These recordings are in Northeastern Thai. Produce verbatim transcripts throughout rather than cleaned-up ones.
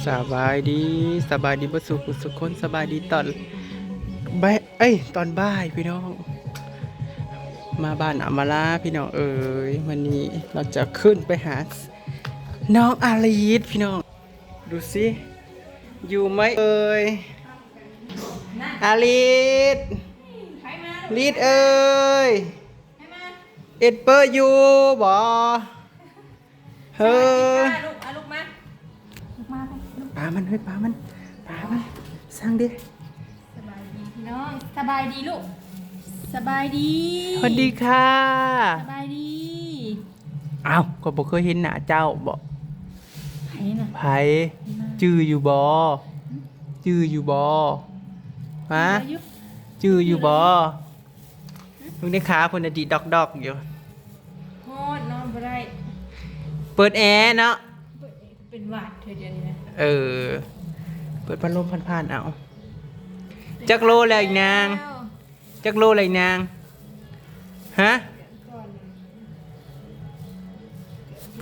สบายดี สบายดีเบิดสู่ผู้สู่คน สบายดีตอนบ่าย เอ้ย ตอนบ่ายพี่น้อง มาบ้านอำมาลาพี่น้องเอ๋ย วันนี้เราจะขึ้นไปหา น้องอาลีดพี่น้อง ดูสิ อยู่ไหมเอ่ย อาลีด ลีดเอ่ย เอ็ดเปอร์อยู่บ่ เฮ้ย สวัสดีค่ะลูก เอาลูกมา ลูกมาไป ลูก ปามัน เฮ้ย ปามัน ปามัน สั่งดิ สบายดีพี่น้อง สบายดีลูก สบายดี สวัสดีค่ะ สบายดี อ้าว ก็บ่เคยเห็นหน้าเจ้าบ่ ไผน่ะ ไผ ไผมา จื่ออยู่บ่ จื่ออยู่บ่ ฮะ จื่ออยู่ จื่ออยู่บ่ มึงได้ขาเพิ่นน่ะดีดอกๆอยู่ ฮ้อนนอนบ่ได้ เปิดแอร์เนาะ เป็นหวัดเธอเดี๋ยวนี้นะ เออ เปิดพัดลมผ่านๆเอา จักโลแล้วอีนาง จักโลแล้วอีนาง ฮะ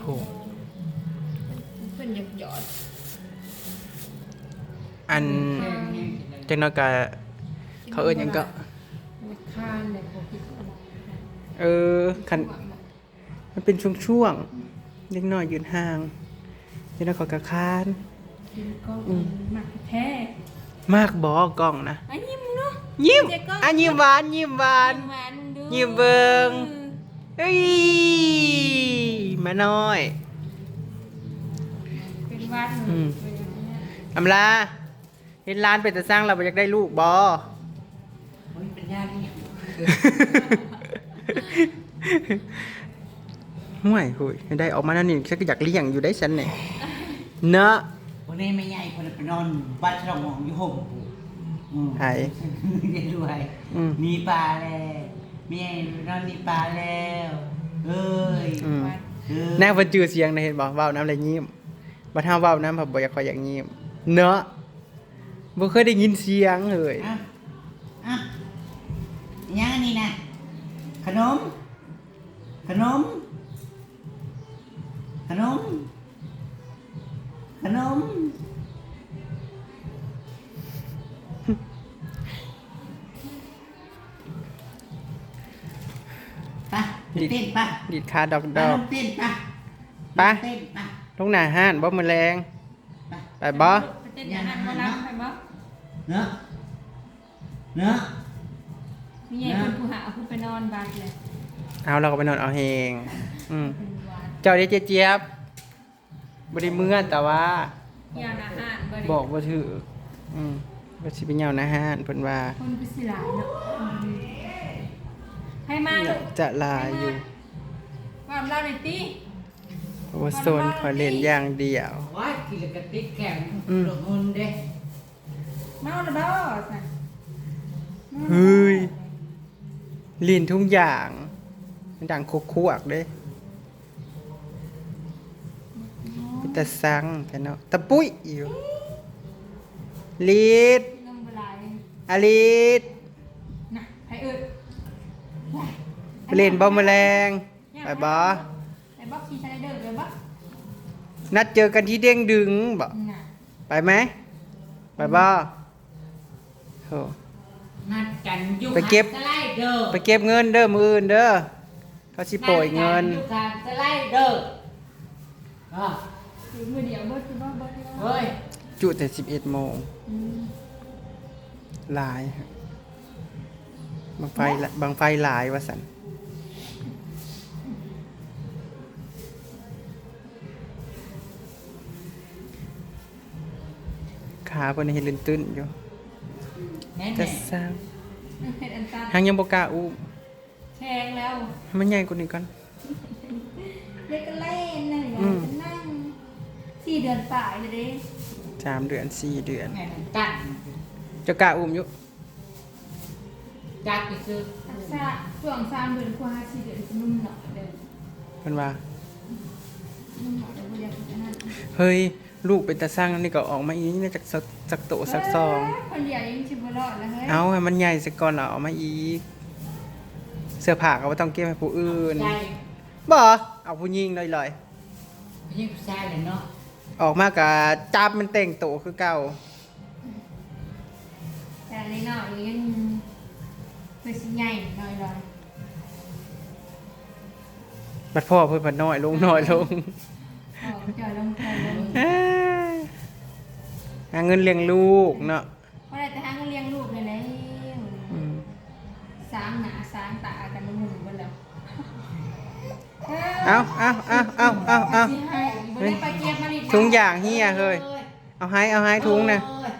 โห เพิ่นอยากหยอด อัน จักหน่อยกะ เขาเอิ้นหยังก็ คานเลย เออ คัน มันเป็นช่วงๆ เด็กน้อยยืนห่าง เด็กน้อยเขาก็คาน กินกล้อง อืม มักแท้ มากบ่กล้องนะ อ่ะยิ้มเนาะ ยิ้ม เจ๊กล้อง อ่ะยิ้มหวาน ยิ้มหวาน ยิ้มหวานดู ยิ้มเบิ่ง เออ เอ้ย มาน้อย เป็นหวัด อืม เป็นอย่างเงี้ย อำลา เห็นหลานเป็นตาซังแล้วบ่อยากได้ลูกบ่ โอ้ย เป็นญาตินี่ ห่วย โหย ให้ได้ออกมานั่นนี่ ฉันก็อยากเลี้ยงอยู่ได้ฉันเนี่ย เนาะ วันนี้แม่ใหญ่เพิ่นไปนอนวัดฉลองหงส์อยู่ห่มปู่ อืม ไผ เรียนรวย อืม มีปลาแล้ว แม่ใหญ่ไปนอนมีปลาแล้ว เอ้ย อืม เอ้ย นางเพิ่นจื่อเสียงนะ เห็นบ่ เว้านำแล้วยิ้ม บัดเฮาเว้านำ เพิ่นบ่อยาก ค่อยอยากยิ้ม เนาะ บ่เคยได้ยินเสียงเลย อ่ะ อ่ะ ยังอันนี้นะ ขนม ขนม ขนม ขนม ไป ไปเต้นไป ดีดขาดอกๆ ไปลงเต้นไป ไป เต้นไป ลงหน้าห้านบ่มื้อแลง ไป ไปบ่ ไปเต้นหน้าห้านบ่ ไปบ่ เนาะ เนาะ มีไง เนาะ คนผู้หาเอาผู้ไปนอนบัดเลย เอา เราก็ไปนอนเอาแฮง อืม เป็นหวัด เจ้าเด้เจ๊เจี๊ยบ บ่ได้เมือ แต่ว่า ย่านอาหารบ่ได้ บอกบ่ถืก อืม ว่าสิไปเหย้าหน้าห้าน เพิ่นว่า คนคือสิหลายเนาะ อืม ให้มาลูก จะหลายอยู่ ให้มาลูก ว่าเล่าหน่อยติ โอ้ โซนขอเล่นอย่างเดียว ว้าย กินแล้วก็ติดแขน อืม หลงเงินเด้ เมาแล้วบ่ เฮ้ย เล่นทุกอย่าง มันดังคุกๆเด้ เป็นตาซังแท้เนาะ ตะปุ้ยอยู่ ลีด นมบ่หลาย อาลีด น่ะ ไผเอิ้น ไปเล่นบ่มื้อแลง ไปบ่ ไปบ่ ขี่สไลเดอร์ไปบ่ นัดเจอกันที่เด้งดึงบ่ น่ะ ไปไหม ไปบ่ โห นัดกันอยู่ ไปเก็บ หาดสไลเดอร์ ไปเก็บเงินเด้อ มื้ออื่นเด้อ เขาสิโปรยเงิน นัดกันอยู่หาดสไลเดอร์ อ่ะ มื้อเดียวเบิดคือบ่ เบิดคือบ่ เฮ้ย จุแต่สิบเอ็ดโมง อืม หลาย บั้งไฟละ บั้งไฟหลายว่าซั่น ขาเพิ่นเฮ็ดลื่นๆอยู่ แม่นๆ จะสร้าง เฮ็ดอันตัน หางยังบ่กล้าอุ้ม แข็งแล้ว ให้มันใหญ่กว่านี้ก่อน เด็กก็เล่นนั่นแหละ อืม นั่ง สี่เดือนปลายเลยเด้ สามเดือน สี่เดือน แม่นอันตัน เจ้ากล้าอุ้มอยู่ จักไปซื้อ ทักษะช่วงสามเดือนกว่า สี่เดือนสินุ่มหน่อยเด้อ เพิ่นว่า นุ่มหน่อยเด้อ บ่อยากอันนั้น เฮ้ย ลูกเป็นตาซัง อันนี้ก็ออกมาอีก นี่จักสัก จักโตสักซอง เอ้ย คนเดียวยังสิบ่รอดแล้วเฮ้ย เอาให้มันใหญ่ซะก่อน แล้วเอามาอีก เสื้อผ้าก็บ่ต้องเก็บให้ผู้อื่น ใหญ่ บ่ เอาผู้หญิงลอยๆ ผู้หญิงผู้ชายแหละเนาะ ออกมากะจับมันแต่งโตคือเก่า แต่ในน้อยยังคือสิใหญ่น้อยลง บัดพ่อเพิ่นบัดน้อยลงน้อยลง ออกจอยลงจอยลง เอ้ย หาเงินเลี้ยงลูกเนาะ เพราะได้แต่หาเงินเลี้ยงลูกนี่แหละ อืม สางหน้าสางตากันหมู่เบิดแล้ว เอาเอาเอาเอาเอาเอา สิให้บ่ได้ไปเก็บมานี่ ถุงยางเหียเฮ้ย เอาให้เอาให้ถุงนะ เอ้ย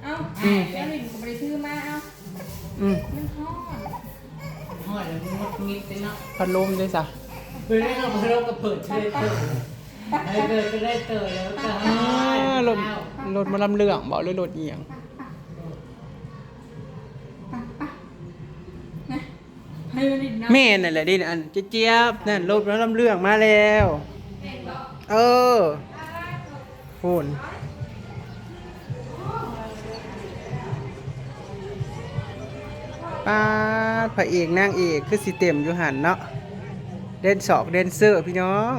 เอา อืม แล้วนี่ก็บ่ได้ถือมา เอา อืม มันฮ้อน ฮ้อนแล้วมันหงุดหงิดเลยเนาะ พัดลมด้วยซะ เปิดได้เนาะ พัดลมก็เปิดเฉยเปิด ให้เปิดก็ได้เปิดแล้วก็ อ่า ฮ้อน รถ รถหมอลำเรื่องบ่ หรือรถอีหยัง ไปไปนะ ให้มันอีกนะ แม่นั่นแหละดิ อันเจี๊ยบนั่น รถหมอลำเรื่องมาแล้ว เออ โหน ป๊าด พระเอกนางเอกคือสิเต็มอยู่หั่นเนาะ แดนซอกแดนเซอร์พี่น้อง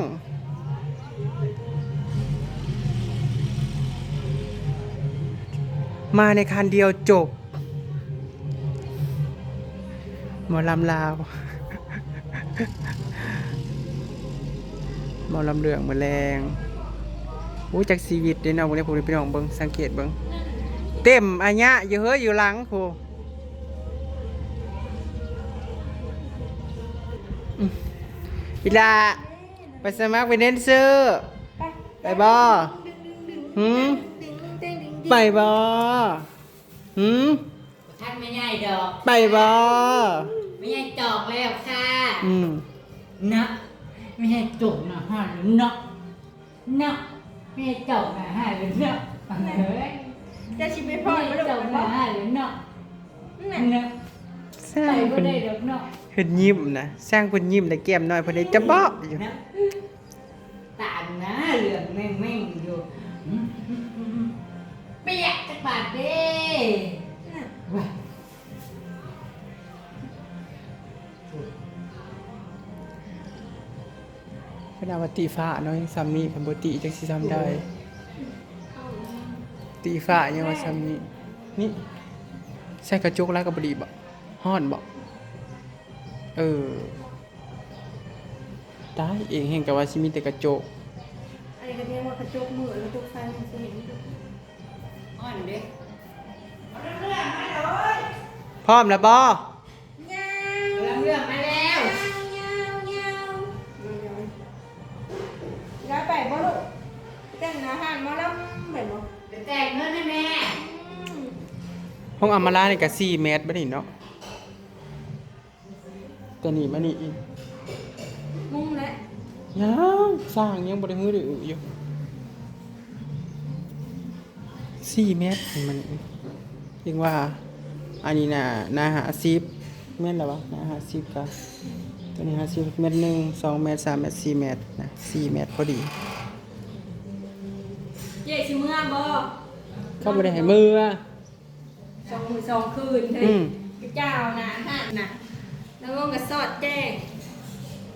มาในคันเดียวจบ หมอลำลาว หมอลำเรื่องมื้อแลง อู้ จักชีวิตเด้เนาะ พวกนี้ พวกนี้พี่น้องเบิ่ง สังเกตเบิ่ง เต็มอะยะอยู่เฮ้ย อยู่หลังพู้น อืม อีหล่า ไปสมัครเป็นแดนเซอร์ ไปบ่ หืม ไปบ่ หืม ท่านไม่ใหญ่ดอก ไปบ่ ไม่ใหญ่จอกแล้วค่ะ อืม นะ ไม่ใหญ่จกนะฮะเนาะ เนาะ ไม่ใหญ่จกนะฮะเนาะ เฮ้ย จะสิไปพอด ไม่ใหญ่จกนะฮะเนาะ นั่นน่ะ เนาะ สร้าง ไปบ่ เพิ่น ได้ดอกเนาะ เพิ่นยิ้มนะ สร้างเพิ่นยิ้มแต่แก้มน้อยเพิ่นได้จะเบาะอยู่ นะ ตามนะ เหลืองแม่งๆอยู่ เปียกจักบาทเด้ น่ะ ว้า เพิ่นเอามาตีฟ้าเนาะ ยังซ้ำนี่ คันบ่ตีจักสิซ้ำได้ ตีฟ้ายังว่าซ้ำนี่ นี่ ใส่กระจกแล้วก็บ่ดีบ่ ฮ้อนบ่ เออ ตาย เองแฮงก็ว่าสิมีแต่กระจก อันนี้ก็เรียกว่ากระจกมือ กระจกไฟมันสิเห็นอยู่ อ่อนเด้ พร้อมแล้วบ่ ยาว กำลังเลือกมาแล้ว ยาว ยาว ยาว ย้ายไปบ่ลูก แต่งหน้าห้านหมอลำไปบ่ ไปแต่งเงินให้แม่ อืม ห้องอำมาลานี่ก็สี่เมตรบ่นี่เนาะ ตัวนี้มานี่อีก มุ่งแล้ว ยัง สร้างยังบ่ได้ฮือได้อืออยู่ สี่เมตร มันยังว่า อันนี้น่ะ หน้าห้าสิบ แม่นแล้ววะ หน้าห้าสิบกะ ตัวนี้ห้าสิบ เมตรหนึ่ง สองเมตร สามเมตร สี่เมตรนะ สี่เมตรพอดี เจ๊สิเมือบ่ เขาบ่ได้ให้เมือ สองมื้อสองคืนเฮ้ย อืม ไปเจ้านะห้านนะ แล้วมันก็สอดแจ้ง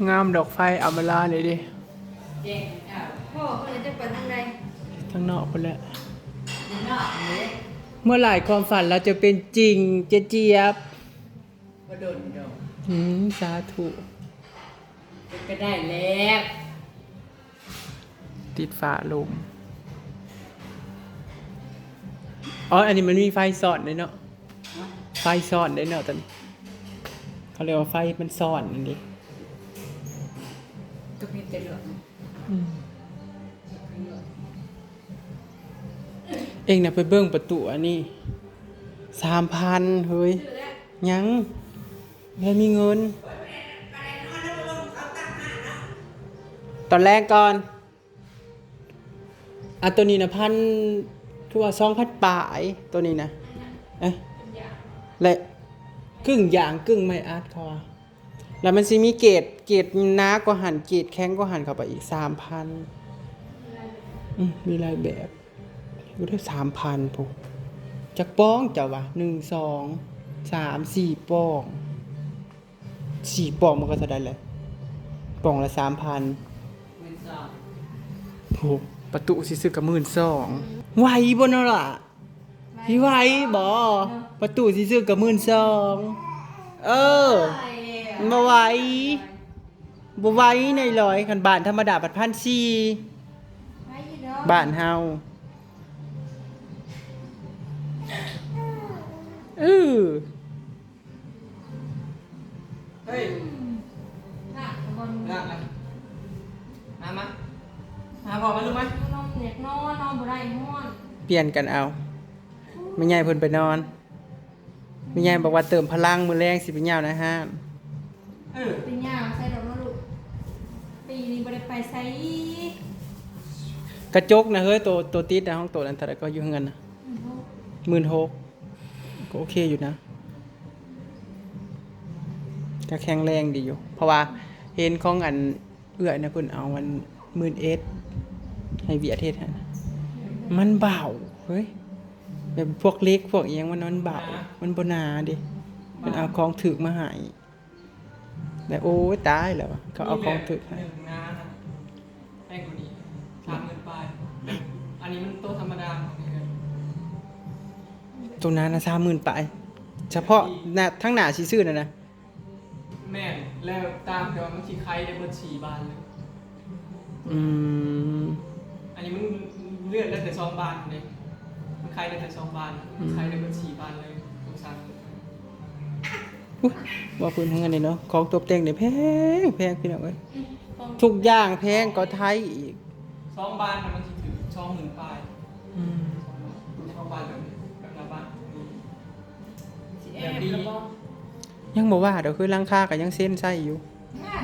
งามดอกไฟอำมาลานี่ดิ แจ้งเจ้า พ่อเพิ่นจะไปทางใด ทางนอกพุ้นแหละ ข้างนอกเลย เมื่อไหร่ความฝันเราจะเป็นจริง เจ๊เจี๊ยบ บ่โดนดอก อืม สาธุ ก็ได้แล้ว ติดฝาโลม อ๋อ อันนี้มันมีไฟซ้อนด้วยเนาะ ฮะ ไฟซ้อนด้วยเนาะ ตอนนี้ เขาเรียกว่าไฟมันซ้อนนั่นดิ ก็มีแต่เหลือง อืม เองน่ะไปเบิ่งประตูอันนี้ สามพัน เฮ้ย ยัง ไม่มีเงิน ตอนแรกก่อน อ่ะ ตัวนี้นะ พัน คือว่า สองพัน ปลาย ตัวนี้นะ เอ๊ะ และกึ่งยางกึ่งไม้อัดเขาว่า แล้วมันสิมีเกรด เกรดหนากว่าหั่น เกรดแข็งกว่าหั่นเข้าไปอีก สามพัน อืม มีหลายแบบ อยู่ได้ สามพัน พุ้น จักป่องเจ้าวะ หนึ่ง สอง สาม สี่ ป่อง สี่ป่องมันก็เท่าใดเลย ป่องละ สามพัน หมื่นสอง พุ้น ประตูสิซื้อกับหมื่นสอง ไหวบ่เนาะล่ะ สิไหวบ่ ประตูสิซื้อกับหมื่นสอง เออ มันบ่ไหว บ่ไหวในร้อย คันบ้านธรรมดาพันสี่ บ้านเฮา เออ เฮ้ย หนักบอล หนักนะ มา มา มา พอไหมลูกไหม นอน อยากนอน นอนบ่ได้ ฮ้อน เปลี่ยนกันเอา แม่ใหญ่เพิ่นไปนอน แม่ใหญ่บอกว่าเติมพลังมื้อแลงสิไปย่าวในห้าง เออ ไปย่าวใส่ดอกเนาะลูก ปีนี้บ่ได้ไปไส กระจกนะเฮ้ย ตัว ตัวติดนะ ห้องตัวนั้นเท่าไหร่ก็อยู่เฮือนนะ หมื่นหก หมื่นหก ก็โอเคอยู่นะ ก็แข็งแรงดีอยู่ เพราะว่าเห็นของอันเอื้อยนะ เพิ่นเอาอัน หมื่นเอ็ด ให้เวียดเฮ็ดให้นะ มันเบาเฮ้ย แบบพวกเหล็กพวกอิหยังมัน มันเบา มันบ่หนาเด้ เพิ่นเอาของถูกมาให้ แล้วโอ้ยตายแล้ว เขาเอาของถูกให้ หนึ่งหน้านะ แพงกว่านี้ สามหมื่นปลาย อันนี้มันโต๊ะธรรมดาของนี่เลย ตัวนั้นนะ สามหมื่นปลาย เฉพาะหน้า ทั้งหน้าสิซื้อนั่นนะ แม่น แล้วตามแต่ว่ามันสิไขได้เบิดสี่บานเลย อืม อันนี้มันเลือกได้แต่สองบานเลย มันไขได้แต่สองบาน อืม ไขได้เบิดสี่บานเลย สงสาร อุ๊ย ว่าพื้นเฮือนนี่เนาะ ของตกแต่งนี่แพง แพงพี่น้องเอ้ย อืม ทุกอย่างแพงกว่าไทยอีก สองบานน่ะมันสิถึงสองหมื่นปลาย อืม สองบานแบบนี้ แบบละบาน สิแอบ แบบนี้ หรือบ่ ยังบ่ว่าดอก คือหลังคาก็ยังเซ็นใส่อยู่ น่ะ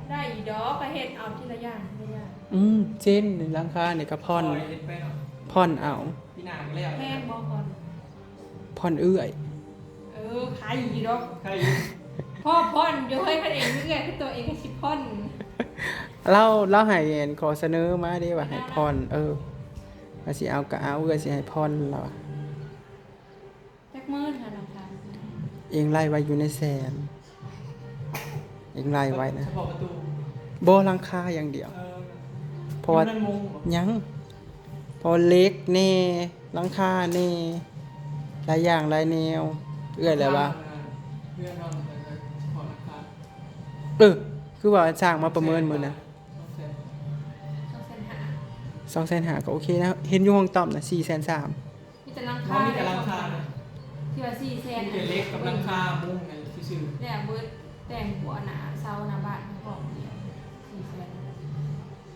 ได้อีดอก ก็เฮ็ดเอาทีละอย่าง ทีละอย่าง อืม เซ็นหลังคานี่ก็ผ่อน ผ่อนเฮ็ดไปเนาะ ผ่อนเอา ปีหน้าก็แล้ว แพงบ่ผ่อน ผ่อนเอื้อย เออ ขายอีดอก ขายอี พ่อผ่อนอยู่ เฮ้ย คันเองเอื้อยคือตัวเองก็สิผ่อน ลาว ลาวให้อันข้อเสนอมาเด้ว่าให้ผ่อน เออ ว่าสิเอาก็เอา เอื้อยสิให้ผ่อนลาวอะ จักหมื่นค่ะหลังคา เองไล่ไว้อยู่ในแสน เองไล่ไว้นะ เฉพาะประตู บ่ หลังคาอย่างเดียว เออ เพราะว่า มันมุงบ่ ยัง เพราะเหล็กแน่ หลังคาแน่ หลายอย่างหลายแนว เอื้อยแล้วว่า เพื่อนว่ามันเป็นเฉพาะหลังคา เออ คือว่าสร้างมาประเมินมื้อนะ สองแสน สองแสนห้า สองแสนห้าก็โอเคนะ เห็นอยู่ห้องต้อมนะ สี่แสนสาม มีแต่หลังคา บ่ มีแต่หลังคานะ ที่ว่าสี่แสน มีแต่เหล็กกับหลังคามุงนั่นซื่อๆ แล้วเบิดแต่งบัวหน้าเสาหน้าบ้านของเดียว สี่แสน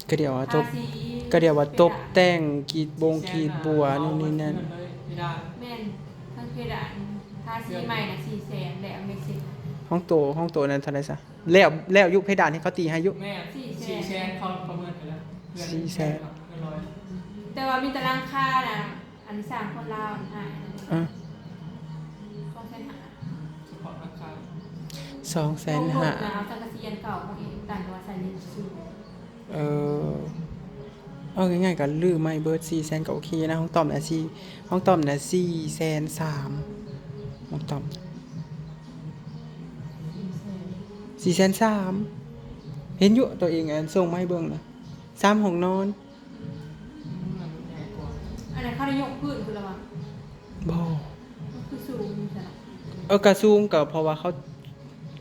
ก็เดี๋ยวว่าตบ ทาสี ก็เดี๋ยวว่าตบแต่งกรีดบงกรีดบัวนู่นนี่นั่น เพดาน แม่น ทั้งเพดาน ทาสีใหม่น่ะ สี่แสน แล้วไม่เสร็จ ห้องโต ห้องโตนั้นเท่าไหร่ซะ แล้ว แล้วอยู่เพดานที่เขาตีให้อยู่ แม่น สี่แสน สี่แสนเขาประเมินไปแล้ว สี่แสน เกินร้อย แต่ว่ามีแต่หลังคาน่ะ อันสร้างคนลาวน่ะ อ่ะ สองแสนห้า เฉพาะหลังคา สองแสนห้า ลงทุนนะ เอาสังกะสีอันเก่ามาเอง ต่างจังหวัดใส่ในชื่อ เออ เอาง่ายๆก็รื้อใหม่เบิด สี่แสนก็โอเคนะ ห้องต้อมนะ สี่ ห้องต้อมนะ สี่แสนสาม ห้องต้อม สี่แสนสาม เห็นอยู่ตัวเองอันส่งมาให้เบิ่งนะ สามห้องนอน อันนั้นเขาได้ยกพื้นคือละวะ บ่ มันคือสูงอยู่จ้ะ เออ กะสูงก็เพราะว่าเขา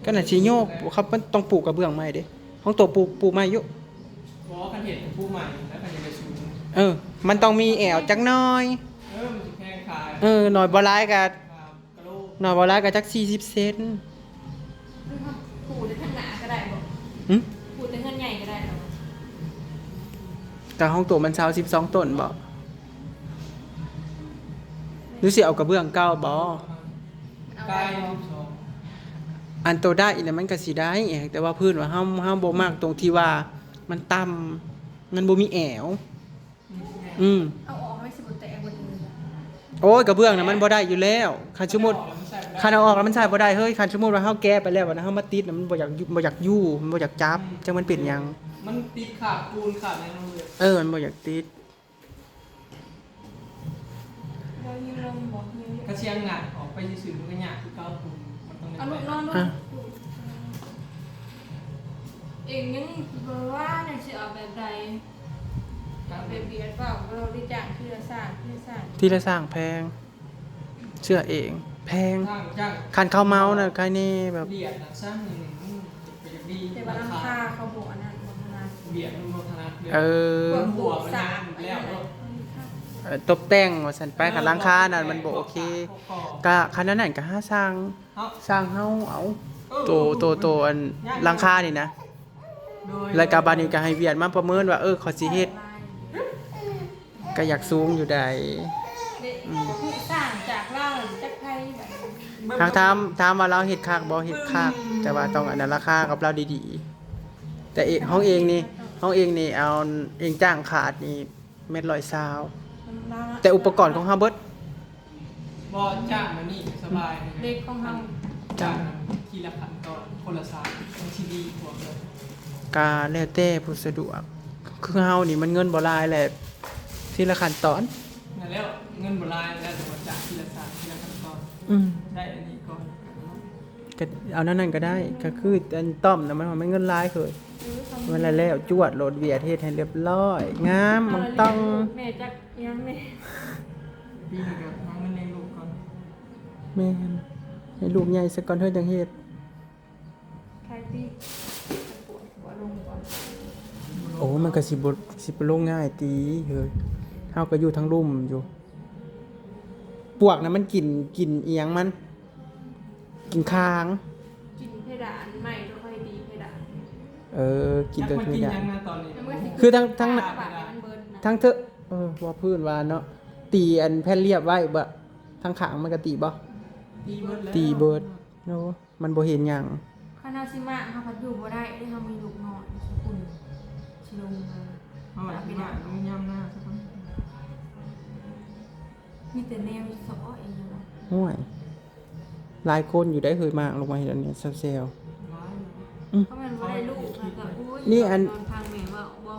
ก็น่าสิโยก เขามันต้องปูกระเบื้องใหม่เด้ ของโตปู ปูใหม่อยู่ บ่ คันเฮ็ดปูใหม่ แล้วคันเฮ็ดไปสูง เออ มันต้องมีแอวจักหน่อย เออ มันสิแพงขาย เออ หน่อยบ่หลายก็ ครับ กะโหลก หน่อยบ่หลายก็จักสี่สิบเซน หรือว่าปูแต่ข้างหน้าก็ได้บ่ หึ ปูแต่เฮือนใหญ่ก็ได้บ่ ก็ของโตมันซาวสิบสองต้นบ่ หรือสิเอากระเบื้องเก่าบ่ มันเอาได้บ่ กายสิบสอง อันโตได้อีกนะมันก็สิได้ แต่ว่าพื้นว่าเฮา เฮาบ่มักตรงที่ว่ามันต่ำ มันบ่มีแอว อืม เอาออกไม่สิบ่แตกเบิดเลย โอ้ย กระเบื้องน่ะมันบ่ได้อยู่แล้ว คันสมมุติ คันเอาออกแล้วมันใส่บ่ได้ เฮ้ย คันสมมุติว่าเฮาแกะไปแล้วนะ เฮามาติดน่ะมันบ่อยากอยู่ บ่อยากอยู่ มันบ่อยากจับ จักมันเป็นหยัง มันติดคราบปูนคราบหยังลงเลย เออ มันบ่อยากติด เราหิ้วลงบ่ หิ้ว กระเชียงงัดออกไปซื่อๆมันก็ยากคือเก่าปูน มันต้องได้ เอาลูกนอนลูก อ่ะ เองยังบ่ว่าน่ะสิเอาแบบใด ไปเบียดเปล่าเราได้จ้างทีละสร้างทีละสร้าง ทีละสร้างแพง เสื้อเอง แพง จ้างจ้าง คันเข้าเมานะใครนี่แบบ เบียดนะสร้างหนึ่งอืมเป็นอย่างดี แต่ว่าหลังคาเขาบอกอันนั้นบอกนะ เบียดมันบ่ถนัดเลย เออ พวกปลูกสร้าง แล้ว เอ่อตบแต่งว่าสันไปคันหลังคานั่นมันบ่โอเค กะคันนั้นนั่นกะหาสร้าง เอา สร้างเฮาเอา เออ โตโตโตอันหลังคานี่นะ โดย แล้วกะบาดนี้กะให้เวียดมาประเมินว่าเออขอสิเฮ็ด ก็อยากสูงอยู่ใด เด็กผู้สร้างจากเล่าจากไทยแบบ หากถามถามว่าเราเฮ็ดคักบ่เฮ็ดคัก แต่ว่าต้องอันนั้นราคากับเราดีๆ แต่เองห้องเองนี่ห้องเองนี่เอาเองจ้างขาดนี่เม็ดร้อยซาว มันมา แต่อุปกรณ์ของเฮาเบิด บ่จ้างมานี่สบาย เด็กของเฮา จ้างทีละขั้นตอนคนละสามมันสิดีกว่าเลย กาแล้วแต่ผู้สะดวก คือเฮานี่มันเงินบ่หลายแหละทีละขั้นตอน นั่นแล้วเงินบ่หลายแล้วแต่ว่าจ้างทีละสามทีละขั้นตอน อืม ได้อันนี้ก่อน ก็เอานั่นนั่นก็ได้ ก็คืออันต้อมนะมันมันเงินหลายเคย เออเขา มันละแล้วจวดโหลดเวียดเฮ็ดให้เรียบร้อย งามมันต้อง แม่จักยังแม่ ปีนี้ก็หาเงินเลี้ยงลูกก่อน แม่นให้ลูกใหญ่ซะก่อนเฮ้ยจังเฮ็ด ใครที่ปวดหัวลงก่อน โอ้มันก็สิบ่สิบ่ลงง่ายติเฮ้ยเฮาก็อยู่ทางลุ่มอยู่ ปวกนะมันกินกินอีหยังมัน กินคาง กินเพดานใหม่แล้วค่อยตีเพดาน เออ กินตัว มัน คือ กิน อย่าง ยังนะตอนนี้ แล้วมันก็สิ คือทั้งทั้ง ปากมันเบิดนะ ทั้งเถอะเออว่าพื้นว่าเนาะตีอันแผ่นเรียบไว้บ่ทั้งขางมันก็ตีบ่ ตีเบิดแล้ว ตีเบิดโอ้มันบ่เห็นหยัง คณะสิมาเฮาพัดอยู่บ่ได้เด้เฮามีลูกน้อยสิคุณสิลงมา เอาไว้ที่บ้านต้องย่ำหน้าสักคน มีแต่แนวสอเองนะ ห่วย หลายคนอยู่ได้เฮยมากลงมาเห็นอันนี้แซว ร้าย เพราะมันบ่ได้ลูกแล้วก็อุ้ย นี่อัน นอนพังแม่ว่าบ่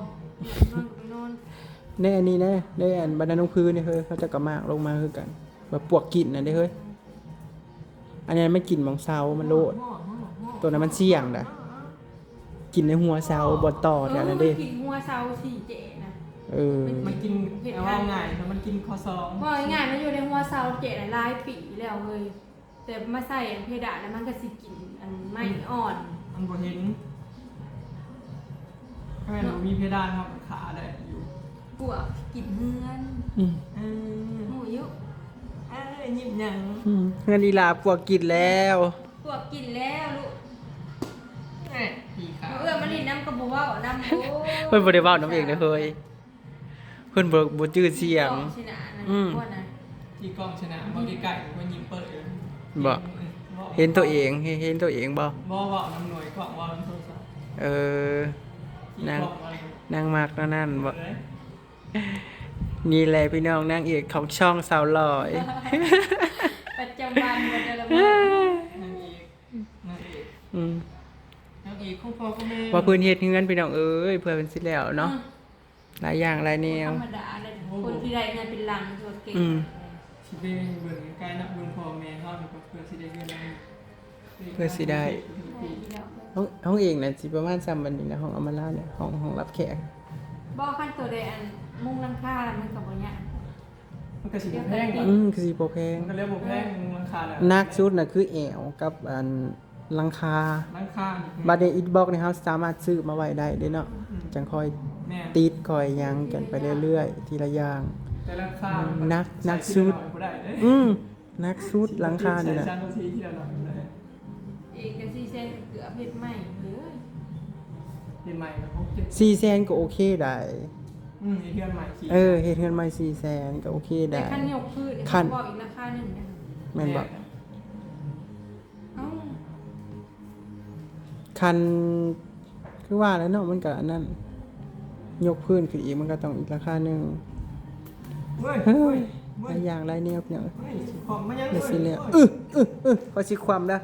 นอนก็ไปนอน ๆในอันนี้นะในอันบรรดาน้องพื้นนี่เฮ้ยเขาจะกระมากลงมาคือกันแบบปวกกินนะเด้เฮ้ยอันนี้มันกินหมองเซามันโลด ตัวนั้นมันเสี่ยงนะกินในหัวเซาบนต่อแถวนั้นเด้ กินหัวเซาสี่เจนะ เออ มันกินเอาว่าง่ายแต่มันกินคอซอง ว่าง่ายๆมันอยู่ในหัวเซาเจนะหลายปีแล้วเฮ้ยแต่มาใส่อันเพดานแล้วมันก็สิกินอันไม้อ่อน มันบ่เห็นแม่นบ่มีเพดานครับมันขาได้อยู่ ปวกกินเฮือน อืม เออ หมูยุ เออหยิบหยัง อืมเงินอีหลาปวกกินแล้ว ปวกกินแล้วลูก แม่ปีขา เอื้อมาลินน้ำกระบอกว่าน้ำโอ้ เพิ่นบ่ได้เว้าน้ำเองเด้อเฮ้ยเพิ่นบ่บ่จื้อเสียง ชนะนะ อืม พวกนะ ที่กล้องชนะบ่ใกล้ๆก็ยิงเปิดเลย บ่ เห็นตัวเองเห็นเห็นตัวเองบ่ บ่เว้าน้ำหน่วยกล้องเว้าน้ำโทรศัพท์ เออ ที่ นาง กล้องอะไร นางมักนั่นนั่นบ่ เลย นี่แหละพี่น้องนางเอกของช่องสาวหลอย ประจำวันวันเดลเมอ นางเอกนางเอก อืม นางเอกของพ่อของแม่ ว่าเพิ่นเฮ็ดเฮือนพี่น้องเอ้ยเพื่อเพิ่นสิแล้วเนาะหลายอย่างหลายแนว ธรรมดาเลยคนที่ได้เงินเป็นหลังตัวเก่ง อืม สิไปเบิ่งใกล้ๆนะเบิ่งพ่อแม่เฮานี่ก็เพื่อสิได้เงินนะ เพื่อสิได้ ห้องห้องเองน่ะสิประมาณซ้ำบัดนี้นะห้องอำมาลาเนี่ยห้องห้องรับแขก บ่คันตัวใดอันมุงหลังคามันก็บ่ยาก มันก็สิบ่แพง อืมคือสิบ่แพง มันก็เรียกบ่แพงมุงหลังคาแล้ว หนักสุดน่ะคือแอวกับอันหลังคา หลังคานี่ บัดนี้อิฐบล็อกนี่เฮาสามารถซื้อมาไว้ได้เด้เนาะจังค่อย แม่น ติดค่อยหยังกันไปเรื่อยๆ ทีละอย่าง แต่หลังคา หนักหนักสุด ใส่ทีละหน่อยบ่ได้เด้ อืมหนักสุดหลังคานี่นะ ใส่ชั้นละทีทีละหน่อยบ่ได้ เองก็สี่แสนเกือบเฮ็ดใหม่เลย เฮ็ดใหม่ก็หกเจ็ด สี่แสนก็โอเคได้ อืมเฮ็ดเฮือนใหม่สี่ เออเฮ็ดเฮือนใหม่สี่แสนก็โอเค แต่ ได้ คันยกพื้น คัน บอกอีกราคาหนึ่งนะ แม่นบ่ เอ้า คันคือว่าแล้วเนาะมันก็อันนั้น ยกพื้นขึ้นอีกมันก็ต้องอีกราคาหนึ่ง เว้ย เฮ้ เว้ ย ย หลายอย่างหลายแนวเนี่ย เฮ้ยสิพร้อมมายัง เดี๋ยวสิเนี่ย เอ้ เอย อเออเออเออขอสิความนะ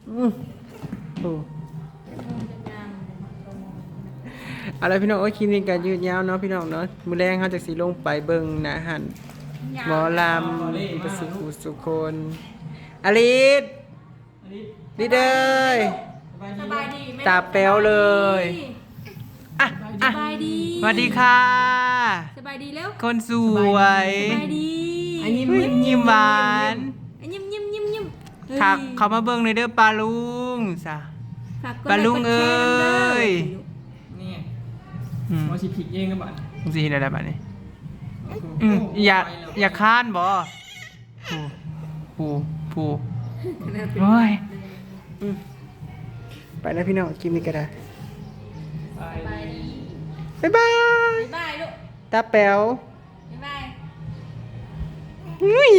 อืมโอ้ เป็นงาน เอาละพี่น้องโอ้ยคลิปนี้ก็ยืดยาวเนาะพี่น้องเนาะมื้อแรงเฮาจักสิลงไปเบิ่งหน้าหันหมอลำประสุขสุคนอลิส อันนี้ ลิสเอ้ย สบาย ส ดี บายดีไหม ตาแป๋วเลย อ่ะ ส อ่ะ บายดี สวัสดีค่ะ สบายดีแล้ว คนสวย สบายดี อันนี้ยิ้มหวาน อ่ะยิ้มยิ้มยิ้มยิ้ม ทักเขามาเบิ่งในอยเด้อป้าลุงซะ ฝากกด ป้าลุง ไลค์กดแชร์ เอ้ย นำเด้อ นี่ อืม ว่าสิผิดเองหรือเปล่า มึงสิเฮ็ดอะไรบัดนี้ โอ้โห อืมอย่า ไปแล้ว อย่าค้านบ่ผู้ผู้ผู้โอ้ยอืมไปแล้วพี่น้องคลิปนี้ก็ได้ ไป บ๊ายบาย บ๊ายบายลูก ตาแป๋ว บ๊ายบาย อุ้ย